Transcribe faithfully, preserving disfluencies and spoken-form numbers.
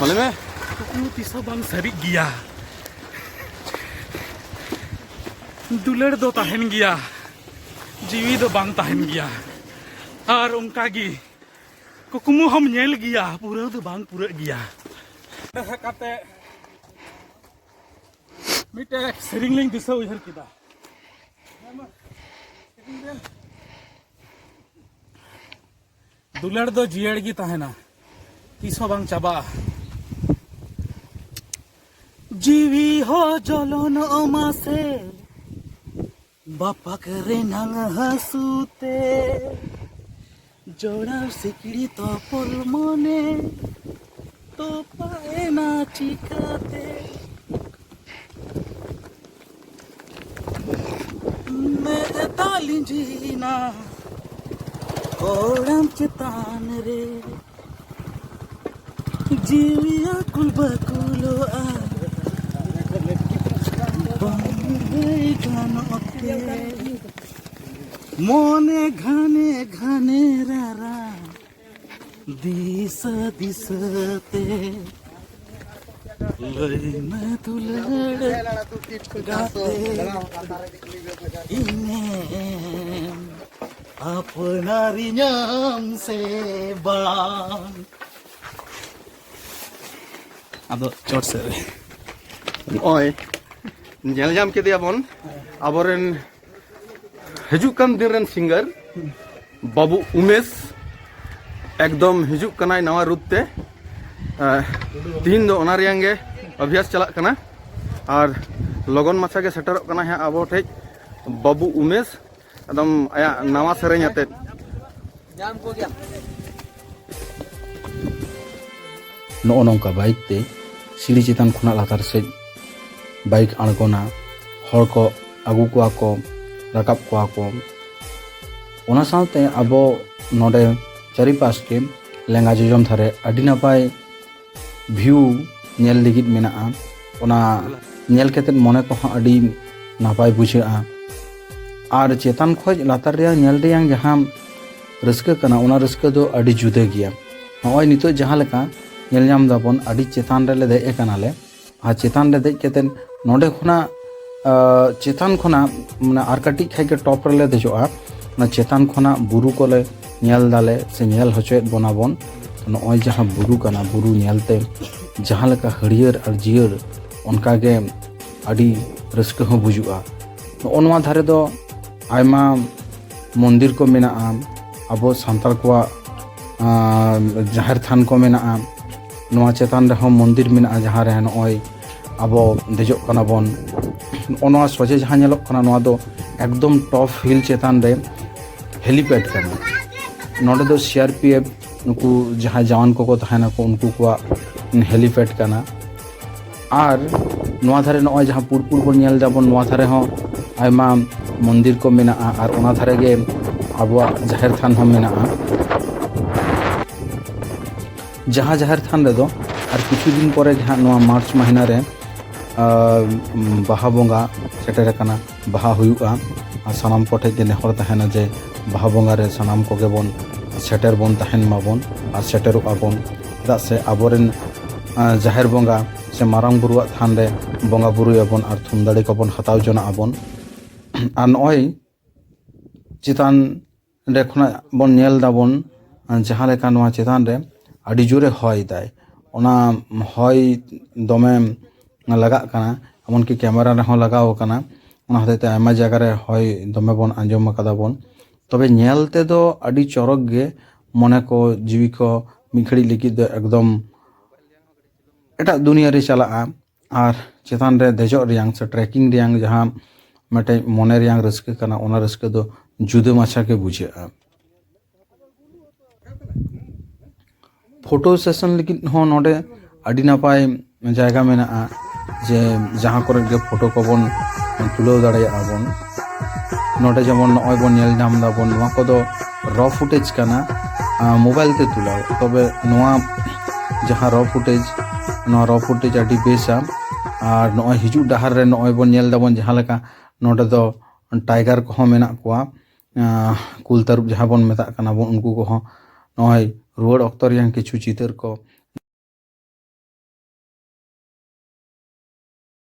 ᱞᱟᱹᱭ ᱢᱮ᱾ ᱠᱩᱠᱢᱩ ᱛᱤᱥ ᱦᱚᱸ ᱵᱟᱝ ᱥᱟᱹᱨᱤᱜ ᱜᱮᱭᱟ᱾ ᱫᱩᱞᱟᱹᱲ ᱫᱚ ᱛᱟᱦᱮᱱ ᱜᱮᱭᱟ, ᱡᱤᱣᱤ ᱫᱚ ᱵᱟᱝ ᱛᱟᱦᱮᱱ ᱜᱮᱭᱟ᱾ ᱟᱨ ᱚᱱᱠᱟ ᱜᱮ ᱠᱩᱠᱢᱩ ᱦᱚᱸᱢ ᱧᱮᱞ ᱜᱮᱭᱟ, ᱯᱩᱨᱟᱹᱣ ᱫᱚ ᱵᱟᱝ ᱯᱩᱨᱟᱹᱜ ᱜᱮᱭᱟ᱾ ᱦᱮᱡ ᱠᱟᱛᱮ ᱢᱤᱫᱴᱮᱡ ᱥᱮᱨᱮᱧ ᱞᱤᱧ ᱫᱤᱥᱟᱹ ᱩᱭᱦᱟᱹᱨ ᱠᱮᱫᱟ᱾ ᱫᱩᱞᱟᱹᱲ ᱫᱚ ᱡᱤᱭᱟᱹᱲ ᱜᱮ ᱛᱟᱦᱮᱱᱟ, ᱛᱤᱥ ᱦᱚᱸ ᱵᱟᱝ ᱪᱟᱵᱟᱜᱼᱟ᱾ ᱡᱤᱣᱤ ᱦᱚᱸ ᱡᱚᱞᱚᱱᱚᱜ ᱢᱟᱥᱮ, ᱵᱟᱯᱟᱠ ᱨᱮᱱᱟᱝ ᱦᱟᱹᱥᱩ ᱛᱮ᱾ ᱡᱚᱲᱟᱣ ᱥᱤᱠᱲᱤ ᱛᱚᱯᱚᱞ ᱢᱚᱱᱮ, ᱛᱚᱯᱟᱭᱮᱱᱟ ᱪᱤᱠᱟᱹᱛᱮ? ᱢᱮᱫ ᱫᱟᱜ ᱞᱤᱸᱡᱤᱱᱟ ᱠᱚᱲᱟᱢ ᱪᱮᱛᱟᱱ ᱨᱮ, ᱡᱤᱣᱤ ᱟᱹᱠᱩᱞ ᱵᱟᱹᱠᱩᱞᱚᱜᱼᱟ, ᱵᱟᱝ ᱞᱟᱹᱭ ᱜᱟᱱᱚᱜ ᱛᱮ᱾ ᱢᱚᱱᱮ ᱜᱷᱟᱱᱮ ᱜᱷᱟᱱᱮ ᱨᱟᱨᱟ, ᱫᱤᱥᱟᱹ ᱫᱤᱥᱟᱹ ᱛᱮ᱾ ᱞᱟᱹᱭ ᱢᱮ ᱫᱩᱞᱟᱹᱲ ᱜᱟᱛᱮ, ᱤᱧᱮᱢ ᱟᱯᱱᱟᱨᱤᱧᱟᱢ ᱥᱮ ᱵᱟᱝ? ᱟᱫᱚ ᱪᱚᱴ ᱥᱮᱫ ᱨᱮ᱾ ᱱᱚᱜᱼᱚᱭ ᱧᱮᱞ ᱧᱟᱢ ᱠᱮᱫᱮᱭᱟ ᱵᱚᱱ ᱟᱵᱚᱨᱮᱱ ᱦᱤᱡᱩᱜ ᱠᱟᱱ ᱫᱤᱱ ᱨᱮᱱ ᱥᱤᱝᱜᱟᱨ ᱵᱟᱹᱵᱩ ᱩᱢᱮᱥ ᱮᱠᱫᱚᱢ ᱦᱤᱡᱩᱜ ᱠᱟᱱᱟᱭ ᱱᱟᱣᱟ ᱨᱩᱯ ᱛᱮ᱾ ᱟᱨ ᱛᱤᱦᱤᱧ ᱫᱚ ᱚᱱᱟ ᱨᱮᱭᱟᱝ ᱜᱮ ᱚᱵᱷᱭᱟᱥ ᱪᱟᱞᱟᱜ ᱠᱟᱱᱟ᱾ ᱟᱨ ᱞᱚᱜᱚᱱ ᱢᱟᱪᱷᱟ ᱜᱮ ᱥᱮᱴᱮᱨᱚᱜ ᱠᱟᱱᱟᱭ ᱦᱟᱸᱜ ᱟᱵᱚ ᱴᱷᱮᱡ ᱵᱟᱹᱵᱩ ᱩᱢᱮᱥ, ᱮᱠᱫᱚᱢ ᱟᱭᱟᱜ ᱱᱟᱣᱟ ᱥᱮᱨᱮᱧ ᱟᱛᱮᱫ᱾ ᱱᱚᱜᱼᱚ ᱱᱚᱝᱠᱟ ᱵᱟᱭᱤᱠ ᱛᱮ ᱥᱤᱲᱤ ᱪᱮᱛᱟᱱ ᱠᱷᱚᱱᱟᱜ ᱞᱟᱛᱟᱨ ᱥᱮᱫ ᱵᱟᱭᱤᱠ ᱟᱬᱜᱚᱱᱟ, ᱦᱚᱲ ᱠᱚ ᱟᱹᱜᱩ ᱠᱚᱣᱟ ᱠᱚ, ᱨᱟᱠᱟᱵ ᱠᱚᱣᱟ ᱠᱚ᱾ ᱚᱱᱟ ᱥᱟᱶᱛᱮ ᱟᱵᱚ ᱱᱚᱰᱮ ᱪᱟᱹᱨᱤᱯᱟᱥ ᱜᱮ ᱞᱮᱸᱜᱟ ᱡᱚᱡᱚᱢ ᱫᱷᱟᱨᱮ ᱟᱹᱰᱤ ᱱᱟᱯᱟᱭ ᱵᱷᱤᱭᱩ ᱧᱮᱞ ᱞᱟᱹᱜᱤᱫ ᱢᱮᱱᱟᱜᱼᱟ᱾ ᱚᱱᱟ ᱧᱮᱞ ᱠᱟᱛᱮᱫ ᱢᱚᱱᱮ ᱠᱚᱦᱚᱸ ᱟᱹᱰᱤ ᱱᱟᱯᱟᱭ ᱵᱩᱡᱷᱟᱹᱜᱼᱟ᱾ ᱟᱨ ᱪᱮᱛᱟᱱ ᱠᱷᱚᱡ ᱞᱟᱛᱟᱨ ᱨᱮᱭᱟᱜ ᱧᱮᱞ ᱨᱮᱭᱟᱜ ᱡᱟᱦᱟᱸ ᱨᱟᱹᱥᱠᱟᱹ ᱠᱟᱱᱟ, ᱚᱱᱟ ᱨᱟᱹᱥᱠᱟᱹ ᱫᱚ ᱟᱹᱰᱤ ᱡᱩᱫᱟᱹ ᱜᱮᱭᱟ᱾ ᱱᱚᱜᱼᱚᱭ ᱱᱤᱛᱚᱜ ᱡᱟᱦᱟᱸ ᱞᱮᱠᱟ ᱧᱮᱞ ᱧᱟᱢ ᱫᱟᱵᱚᱱ ᱟᱹᱰᱤ ᱪᱮᱛᱟᱱ ᱨᱮᱞᱮ ᱫᱮᱡ ᱟᱠᱟᱱᱟᱞᱮ᱾ ᱟᱨ ᱪᱮᱛᱟᱱ ᱨᱮ ᱫᱮᱡ ᱠᱟᱛᱮᱫ ᱱᱚᱸᱰᱮ ᱠᱷᱚᱱᱟᱜ, ᱟᱸ, ᱪᱮᱛᱟᱱ ᱠᱷᱚᱱᱟᱜ, ᱢᱟᱱᱮ, ᱟᱨ ᱠᱟᱹᱴᱤᱡ ᱠᱷᱟᱡ ᱜᱮ ᱴᱚᱯ ᱨᱮᱞᱮ ᱫᱮᱡᱚᱜᱼᱟ᱾ ᱚᱱᱟ ᱪᱮᱛᱟᱱ ᱠᱷᱚᱱᱟᱜ ᱵᱩᱨᱩ ᱠᱚᱞᱮ ᱧᱮᱞ ᱫᱟᱞᱮ ᱥᱮ ᱧᱮᱞ ᱦᱚᱪᱚᱭᱮᱫ ᱵᱚᱱᱟ ᱵᱚᱱ᱾ ᱱᱚᱜᱼᱚᱭ ᱡᱟᱦᱟᱸ ᱵᱩᱨᱩ ᱠᱟᱱᱟ, ᱵᱩᱨᱩ ᱧᱮᱞᱛᱮ ᱡᱟᱦᱟᱸ ᱞᱮᱠᱟ ᱦᱟᱹᱨᱭᱟᱹᱲ ᱟᱨ ᱡᱤᱭᱟᱹᱲ, ᱚᱱᱠᱟᱜᱮ ᱟᱹᱰᱤ ᱨᱟᱹᱥᱠᱟᱹ ᱦᱚᱸ ᱵᱩᱡᱩᱜᱼᱟ᱾ ᱱᱚᱜᱼᱚ ᱱᱚᱣᱟ ᱫᱷᱟᱨᱮ ᱫᱚ ᱟᱭᱢᱟ ᱢᱚᱱᱫᱤᱨ ᱠᱚ ᱢᱮᱱᱟᱜᱼᱟ᱾ ᱟᱵᱚ ᱥᱟᱱᱛᱟᱲ ᱠᱚᱣᱟᱜ, ᱟᱸ, ᱡᱟᱦᱮᱨ ᱛᱷᱟᱱ ᱠᱚ ᱢᱮᱱᱟᱜᱼᱟ᱾ ᱱᱚᱣᱟ ᱪᱮᱛᱟᱱ ᱨᱮᱦᱚᱸ ᱢᱚᱱᱫᱤᱨ ᱢᱮᱱᱟᱜᱼᱟ, ᱡᱟᱦᱟᱸ ᱨᱮ ᱱᱚᱜᱼᱚᱭ ᱟᱵᱚ ᱫᱮᱡᱚᱜ ᱠᱟᱱᱟ ᱵᱚᱱ᱾ ᱱᱚᱜᱼᱚ ᱱᱚᱣᱟ ᱥᱚᱡᱷᱮ ᱡᱟᱦᱟᱸ ᱧᱮᱞᱚᱜ ᱠᱟᱱᱟ, ᱱᱚᱣᱟ ᱫᱚ ᱮᱠᱫᱚᱢ ᱴᱚᱯ ᱦᱤᱞ ᱪᱮᱛᱟᱱ ᱨᱮ ᱦᱮᱞᱤᱯᱮᱰ ᱠᱟᱱᱟ᱾ ᱱᱚᱰᱮ ᱫᱚ ᱥᱤ ᱟᱨ ᱯᱤ ᱮᱯᱷ, ᱱᱩᱠᱩ ᱡᱟᱦᱟᱸᱭ ᱡᱟᱣᱟᱱ ᱠᱚᱠᱚ ᱛᱟᱦᱮᱱᱟᱠᱚ, ᱩᱱᱠᱩ ᱠᱚᱣᱟᱜ ᱦᱮᱞᱤᱯᱮᱰ ᱠᱟᱱᱟ᱾ ᱟᱨ ᱱᱚᱣᱟ ᱫᱷᱟᱨᱮ ᱱᱚᱜᱼᱚᱭ ᱡᱟᱦᱟᱸ ᱯᱩᱲ ᱯᱩᱲ ᱵᱚᱱ ᱧᱮᱞ ᱫᱟᱵᱚᱱ, ᱱᱚᱣᱟ ᱫᱷᱟᱨᱮ ᱦᱚᱸ ᱟᱭᱢᱟ ᱢᱚᱱᱫᱤᱨ ᱠᱚ ᱢᱮᱱᱟᱜᱼᱟ ᱟᱨ ᱚᱱᱟ ᱫᱷᱟᱨᱮ ᱜᱮ ᱟᱵᱚᱣᱟᱜ ᱡᱟᱦᱮᱨ ᱛᱷᱟᱱ ᱦᱚᱸ ᱢᱮᱱᱟᱜᱼᱟ᱾ ᱡᱟᱦᱟᱸ ᱡᱟᱦᱮᱨ ᱛᱷᱟᱱ ᱨᱮᱫᱚ ᱟᱨ ᱠᱤᱪᱷᱩ ᱫᱤᱱ ᱯᱚᱨᱮ ᱜᱮ ᱦᱟᱸᱜ ᱱᱚᱣᱟ ᱢᱟᱨᱪ ᱢᱟᱹᱦᱱᱟᱹ ᱨᱮ, ᱟᱨ, ᱩᱢ, ᱵᱟᱦᱟ ᱵᱚᱸᱜᱟ ᱥᱮᱴᱮᱨ ᱟᱠᱟᱱᱟ, ᱵᱟᱦᱟ ᱦᱩᱭᱩᱜᱼᱟ᱾ ᱟᱨ ᱥᱟᱱᱟᱢ ᱠᱚᱴᱷᱮᱱ ᱜᱮ ᱱᱮᱦᱚᱨ ᱛᱟᱦᱮᱱᱟ ᱡᱮ ᱵᱟᱦᱟ ᱵᱚᱸᱜᱟ ᱨᱮ ᱥᱟᱱᱟᱢ ᱠᱚᱜᱮ ᱵᱚᱱ ᱥᱮᱴᱮᱨ ᱵᱚᱱ ᱛᱟᱦᱮᱱ ᱢᱟᱵᱚᱱ ᱟᱨ ᱥᱮᱴᱮᱨᱚᱜ ᱟᱵᱚᱱ᱾ ᱪᱮᱫᱟᱜ ᱥᱮ ᱟᱵᱚᱨᱮᱱ, ᱟᱨ, ᱡᱟᱦᱮᱨ ᱵᱚᱸᱜᱟ ᱥᱮ ᱢᱟᱨᱟᱝ ᱵᱩᱨᱩᱣᱟᱜ ᱛᱷᱟᱱ ᱨᱮ ᱵᱚᱸᱜᱟ ᱵᱩᱨᱩᱭᱟᱵᱚᱱ ᱟᱨ ᱛᱷᱩᱢ ᱫᱟᱲᱮ ᱠᱚᱵᱚᱱ ᱦᱟᱛᱟᱣ ᱡᱚᱱᱟᱜ ᱟᱵᱚᱱ᱾ ᱟᱨ ᱱᱚᱜᱼᱚᱭ ᱪᱮᱛᱟᱱ ᱨᱮ ᱠᱷᱚᱱᱟᱜ ᱵᱚᱱ ᱧᱮᱞ ᱫᱟᱵᱚᱱ, ᱡᱟᱦᱟᱸ ᱞᱮᱠᱟ ᱱᱚᱣᱟ ᱪᱮᱛᱟᱱ ᱨᱮ ᱟᱹᱰᱤ ᱡᱳᱨᱮ ᱦᱚᱭ ᱫᱟᱭ᱾ ᱚᱱᱟ ᱦᱚᱭ ᱫᱚᱢᱮ ᱞᱟᱜᱟᱜ ᱠᱟᱱᱟ, ᱮᱢᱚᱱᱠᱤ ᱠᱮᱢᱮᱨᱟ ᱨᱮᱦᱚᱸ ᱞᱟᱜᱟᱣ ᱟᱠᱟᱱᱟ᱾ ᱚᱱᱟ ᱦᱚᱛᱮᱡ ᱛᱮ ᱟᱭᱢᱟ ᱡᱟᱭᱜᱟ ᱨᱮ ᱦᱚᱭ ᱫᱚᱢᱮ ᱵᱚᱱ ᱟᱸᱡᱚᱢ ᱟᱠᱟᱫᱟ ᱵᱚᱱ᱾ ᱛᱚᱵᱮ ᱧᱮᱞ ᱛᱮᱫᱚ ᱟᱹᱰᱤ ᱪᱚᱨᱚᱠ ᱜᱮ, ᱢᱚᱱᱮ ᱠᱚ ᱡᱤᱣᱤ ᱠᱚ ᱢᱤᱫ ᱜᱷᱟᱹᱲᱤᱡ ᱞᱟᱹᱜᱤᱫ ᱫᱚ ᱮᱠᱫᱚᱢ ᱮᱴᱟᱜ ᱫᱩᱱᱤᱭᱟᱹ ᱨᱮ ᱪᱟᱞᱟᱜᱼᱟ᱾ ᱟᱨ ᱪᱮᱛᱟᱱ ᱨᱮ ᱫᱮᱡᱚᱜ ᱨᱮᱭᱟᱝ ᱥᱮ ᱴᱨᱮᱠᱤᱝ ᱨᱮᱭᱟᱝ ᱡᱟᱦᱟᱸ ᱢᱤᱫᱴᱮᱡ ᱢᱚᱱᱮ ᱨᱮᱭᱟᱝ ᱨᱟᱹᱥᱠᱟᱹ ᱠᱟᱱᱟ, ᱚᱱᱟ ᱨᱟᱹᱥᱠᱟᱹ ᱫᱚ ᱡᱩᱫᱟᱹ ᱢᱟᱪᱷᱟ ᱜᱮ ᱵᱩᱡᱷᱟᱹᱜᱼᱟ᱾ ᱯᱷᱳᱴᱳ ᱥᱮᱥᱚᱱ ᱞᱟᱹᱜᱤᱫ ᱦᱚᱸ ᱱᱚᱰᱮ ᱟᱹᱰᱤ ᱱᱟᱯᱟᱭ ᱡᱟᱭᱜᱟ ᱢᱮᱱᱟᱜᱼᱟ, ᱡᱮ ᱡᱟᱦᱟᱸ ᱠᱚᱨᱮ ᱜᱮ ᱯᱷᱳᱴᱳ ᱠᱚᱵᱚᱱ ᱛᱩᱞᱟᱹᱣ ᱫᱟᱲᱮᱭᱟᱜᱼᱟ ᱵᱚᱱ᱾ ᱱᱚᱰᱮ ᱡᱮᱢᱚᱱ ᱱᱚᱜᱼᱚᱭ ᱵᱚᱱ ᱧᱮᱞ ᱧᱟᱢ ᱫᱟᱵᱚᱱ, ᱱᱚᱣᱟ ᱠᱚᱫᱚ ᱨᱚ ᱯᱷᱩᱴᱮᱡᱽ ᱠᱟᱱᱟ, ᱟᱸ, ᱢᱳᱵᱟᱭᱤᱞ ᱛᱮ ᱛᱩᱞᱟᱹᱣ᱾ ᱛᱚᱵᱮ ᱱᱚᱣᱟ ᱡᱟᱦᱟᱸ ᱨᱚ ᱯᱷᱩᱴᱮᱡᱽ, ᱱᱚᱣᱟ ᱨᱚ ᱯᱷᱩᱴᱮᱡᱽ ᱟᱹᱰᱤ ᱵᱮᱥᱟ᱾ ᱟᱨ ᱱᱚᱜᱼᱚᱭ ᱦᱤᱡᱩᱜ ᱰᱟᱦᱟᱨ ᱨᱮ ᱱᱚᱜᱼᱚᱭ ᱵᱚᱱ ᱧᱮᱞ ᱫᱟᱵᱚᱱ ᱡᱟᱦᱟᱸ ᱞᱮᱠᱟ ᱱᱚᱰᱮ ᱫᱚ ᱴᱟᱭᱜᱟᱨ ᱠᱚᱦᱚᱸ ᱢᱮᱱᱟᱜ ᱠᱚᱣᱟ, ᱟᱸ, ᱠᱩᱞ ᱛᱟᱹᱨᱩᱵ ᱡᱟᱦᱟᱸ ᱵᱚᱱ ᱢᱮᱛᱟᱜ ᱠᱟᱱᱟ ᱵᱚᱱ, ᱩᱱᱠᱩ ᱠᱚᱦᱚᱸ ᱱᱚᱜᱼᱚᱭ ᱨᱩᱣᱟᱹᱲ ᱚᱠᱛᱚ ᱨᱮᱭᱟᱝ ᱠᱤᱪᱷᱩ ᱪᱤᱛᱟᱹᱨ ᱠᱚ